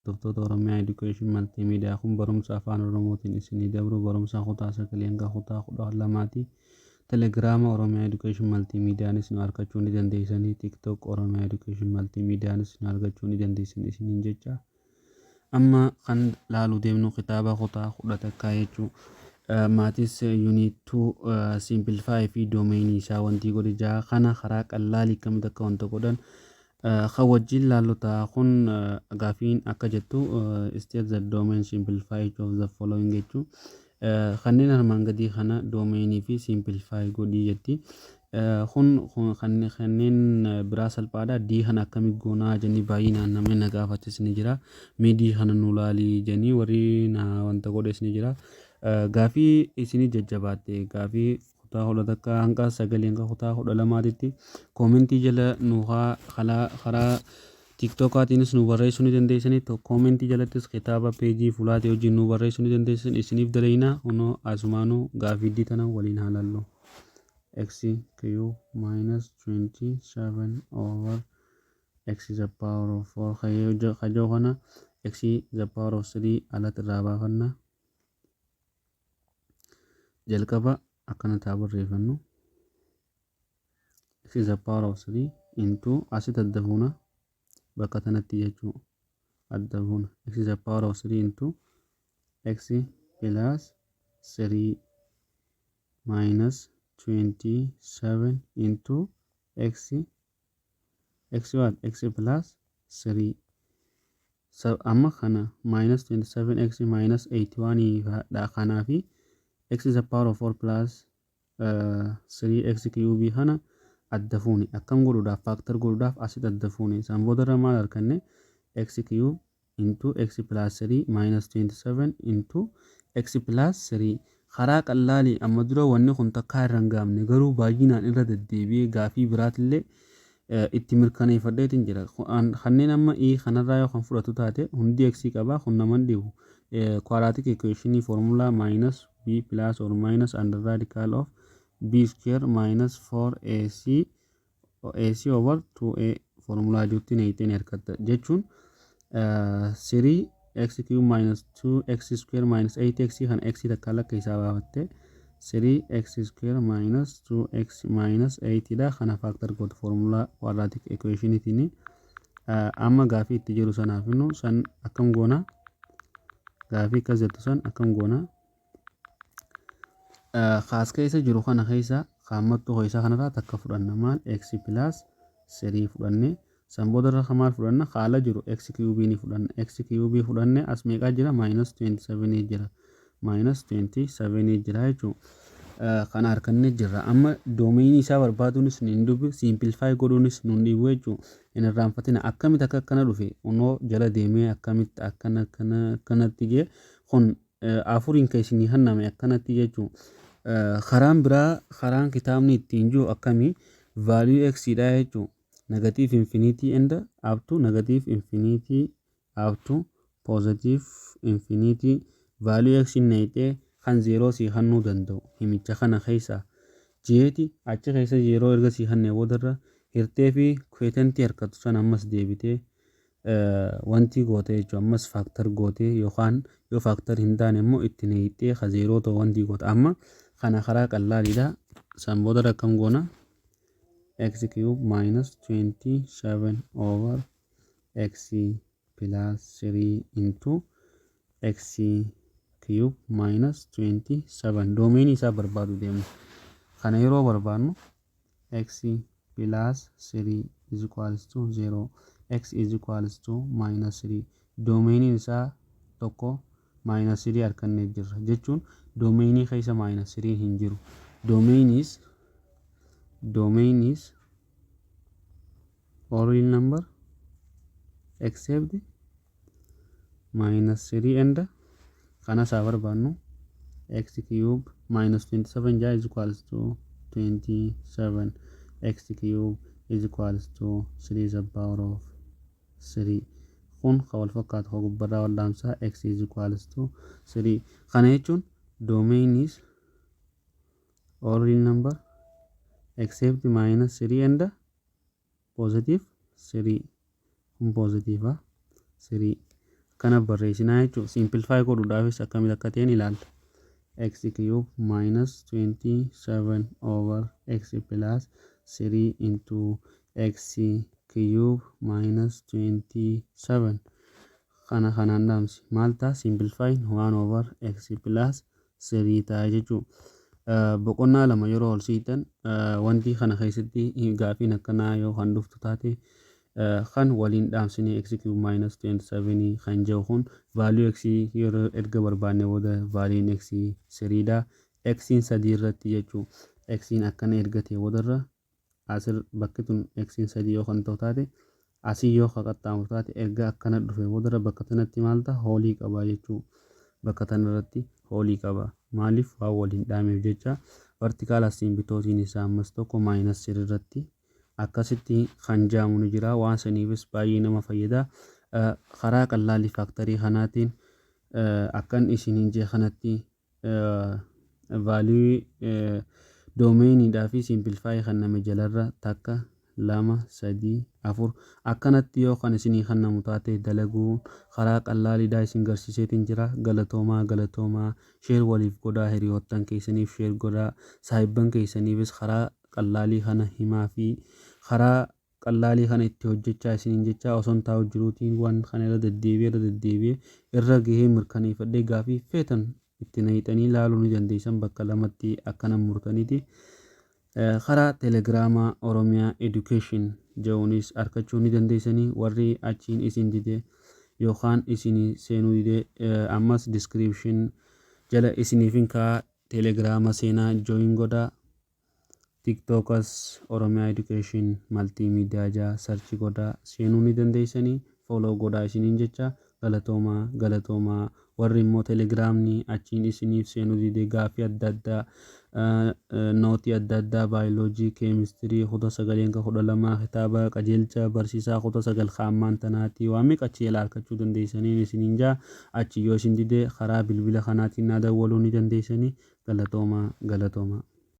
Hordoftoota Oromiyaa Education Multimedia, kun barumsa Afaan Oromootiin isinii dabru, barumsa kutaa 9 hanga kutaa 12ti. Telegiraama Oromiyaa Education Multimediaanis nu argachuu ni dandeessanii. TikTok Oromiyaa Education Multimediaanis nu argachuu ni dandeessan isiniin jecha. Amma kan laaluu deemnu kitaaba kutaa 11 jechuu. Maths unit 2 simplify fi domainii isaa wanti godhe jaha kana karaa qallaalii akkamitti akka wanta godhan kan wajjin laallu ta'a. Kun gaafiin akka jettu, "State the domain, simplify each of the following" jechuu. Kanneen armaan gadii kana domainii fi simplify godhii jetti. Kun kanneen biraa salphaadha. D kana akkami goonaa jennii baay'inaan namni na gaafates ni jira. Mee D kana nu laalii jennii warri na wanta godhes ni jira. Gaafii isinii jajjabaatte, gaafii kutaa 11 hanga 9 hanga kutaa 12titti commentii jala nu karaa TikTokaatiinis nu barreessuu ni dandeessanii. Commentii jalattis kitaaba peejii fulaatee wajjin nu barreessuu ni dandeessan. Isiniif dalaynaa. Kunoo asumaanuu gaafii D tana waliin haa laallu. X cube minus 27 over x is the power of 4 kajoo kana x the power of 3 alatti irraa baafanna. Jalqaba akkana taa barreeffannu: x is the power of 3 into, asitti adda fuuna, bakka tanatti jechuu adda fuuna, x is the power of 3 into x plus 3 minus 27 into x, x what? X plus 3. Amma kana minus 27 x minus 81 dha. Kanaa fi x is the power of 4 plus 3x cube kana adda fuune. Akkam godhuudhaaf? Factor godhuudhaaf asitti adda fuune. Isaan boodarra maal arganne? X cube into x plus 3 minus 27 into x plus 3. Karaa qallaalii amma dura wanni kun takkaa irra hin gaamne, garuu baay'inaan irra deddeebi'ee gaafii biraatillee itti mirkaneeffadheetiin jira. Kanneen amma i kanarraa yoo kan fudhatu taate, hundi x qaba, kun naman dhibu. Quadratic equation formula minus b plus or minus under radical of b square minus 4ac ac over 2a formula jirutti neeyxeen hirkatta jechuun 3 x cube minus 2 x square minus 8x kan x takka lakka isaa baafatte 3 x square minus 2x minus 8 dha. Kana factor gootu formula quadratic equationitiin. Amma gaafii itti jiru sanaaf innu san akkam goona? Gaafii akkas jettu san akkam goona? Kaas keessa jiru kana keessa kaammattuu keessaa kanarraa takka fudhanna. Maal? X plus 3 fudhanne. San boodarra maal fudhanna? Haala jiru x cube ni fudhanna. X cube fudhanne, as meeqaa jira? Minus 27 jira, minus 27 jira jechuudha. Kana harkannee jirra. Amma domainii isaa barbaaduunis hin dhufu, simplify godhuunis nun dhibu jechuudha. Hin irraanfatina. Akkamitti akka akkana dhufe kunoo jala deemee akkamitti akkana akkana akkanatti jee kun afuriin kan isinii hanname akkanatti jechuudha. Karaan biraa, karaan kitaabni ittiin jiru akkamii? Value x dha jechuudha. Negative infinity and up to negative infinity up to positive infinity, value x neeyxee kan zeeroo sii kennuu danda'u himicha kana keessa jeeti. Achi keessa zeeroo erga sii kennee boodarra hirtee fi quotientii harkatu san ammas deebitee wanti goote jechuudha. Ammas factor gootee yookaan yoo factor hin taane immoo itti neeyxee ka zeeroo ta'u wanti goota. Amma kana karaa qallaaliidha. San boodarra akkam goona? X cube minus 27 over x plus 3 into x cube minus 27. Domainii isaa barbaadu deemnu. Kana yeroo barbaadnu x plus 3 is equals to 0, x is equals to minus 3. Domainiin isaa tokko minus 3 argannee jirra jechuun domainii keessa minus 3 hin jiru. Domain is all real number except minus 3 and kana isaa barbaannu x cube minus 27 ja is equals to 27, x cube is equals to 3 is the power of 3. Kun kan wal fakkaatu kan gubbarraa wal'aansaa x is equals to 3. Kana jechuun domain is all real number except minus 3 and positive 3. Kun positive 3. Akkana barreessinaa jechuudha. Simplify godhuudhaafis akkamitti akka ta'een ilaalla. X cube minus 27 over x plus 3 into x cube minus 27. Kana kanaan dhaamsi maal ta'a? Simplify, 1 over x plus 3 ta'a jechuudha. Boqonnaa 2 yeroo ol siitan wanti kana keessatti gaafiin akkanaa yoo kan dhuftu taate, kan waliin dhaamsine x cube minus 27 kan jiru kun value x yeroo erga barbaanne booda value'n x 3dha. X'n 3 irratti jechuu. X'n akkana erga ta'e boodarra asir bakki tun x'n 3 yoo kan ta'u taate, asii yoo ka qaxxaamuru taate, erga akkana dhufe boodarra bakka tanatti maal ta'a? Holeii qaba jechuu. Bakka tanarratti holeii qaba. Maaliif? Waan waliin dhaameef jecha. Vertical asymptoteiin isaa ammas tokko minus irratti akkasitti kan jaamu ni jira. Waan saniifis baay'ee nama fayyada. Karaa qallaalii factorii kanaatiin akkan isiniin jee kanatti value domainiidhaa fi simplify kan nama jalarra takka, lama, sadii, afur akkanatti yoo kan isinii kennamu taate dalaguu karaa qallaaliidhaa isin garsiiseetiin jira. Galatoomaa, galatoomaa. Share waliif godhaa, hiriyoottan keessaniif share godhaa, saahibban keessaniifis karaa qallaalii kana himaa fi karaa qallaalii kana itti hojjechaa isiniin jechaa. Osoon taa'u jiruutiin waan kana irra deddeebi'ee, irra deddeebi'ee irra gahee mirkaneeffadhee, gaafii feetan itti naqxanii ilaaluu ni dandeessan. Bakka lamatti akkana murtaniiti. Karaa Telegiraamaa Oromiyaa Education jedhuunis argachuu ni dandeessanii. Warri achiin isin dide yookaan isin seenuu dide, ammas description jala isiniifin kaa'aa, Telegiraama seenaa, join godhaa. TikTokas Oromiyaa Education Multimedia jaa search godhaa, seenuu ni dandeessanii, follow godhaa isiniin jecha. Galatoomaa, galatoomaa. Warri immoo Telegiraamni achiin isiniif seenuu dide, gaaffii adda addaa, noteii adda addaa, baayoloojii, keemistirii kutaa 9 ka 12, kitaaba qajeelcha barsiisaa kutaa 9 kaammaan tanaatii waan meeqa achi jalaa argachuu dandeessaniin isiniin jaa. Achi yoo isin dide, karaa bilbila kanaatiin naa dawwaluu ni dandeessanii. Galatoomaa, galatoomaa.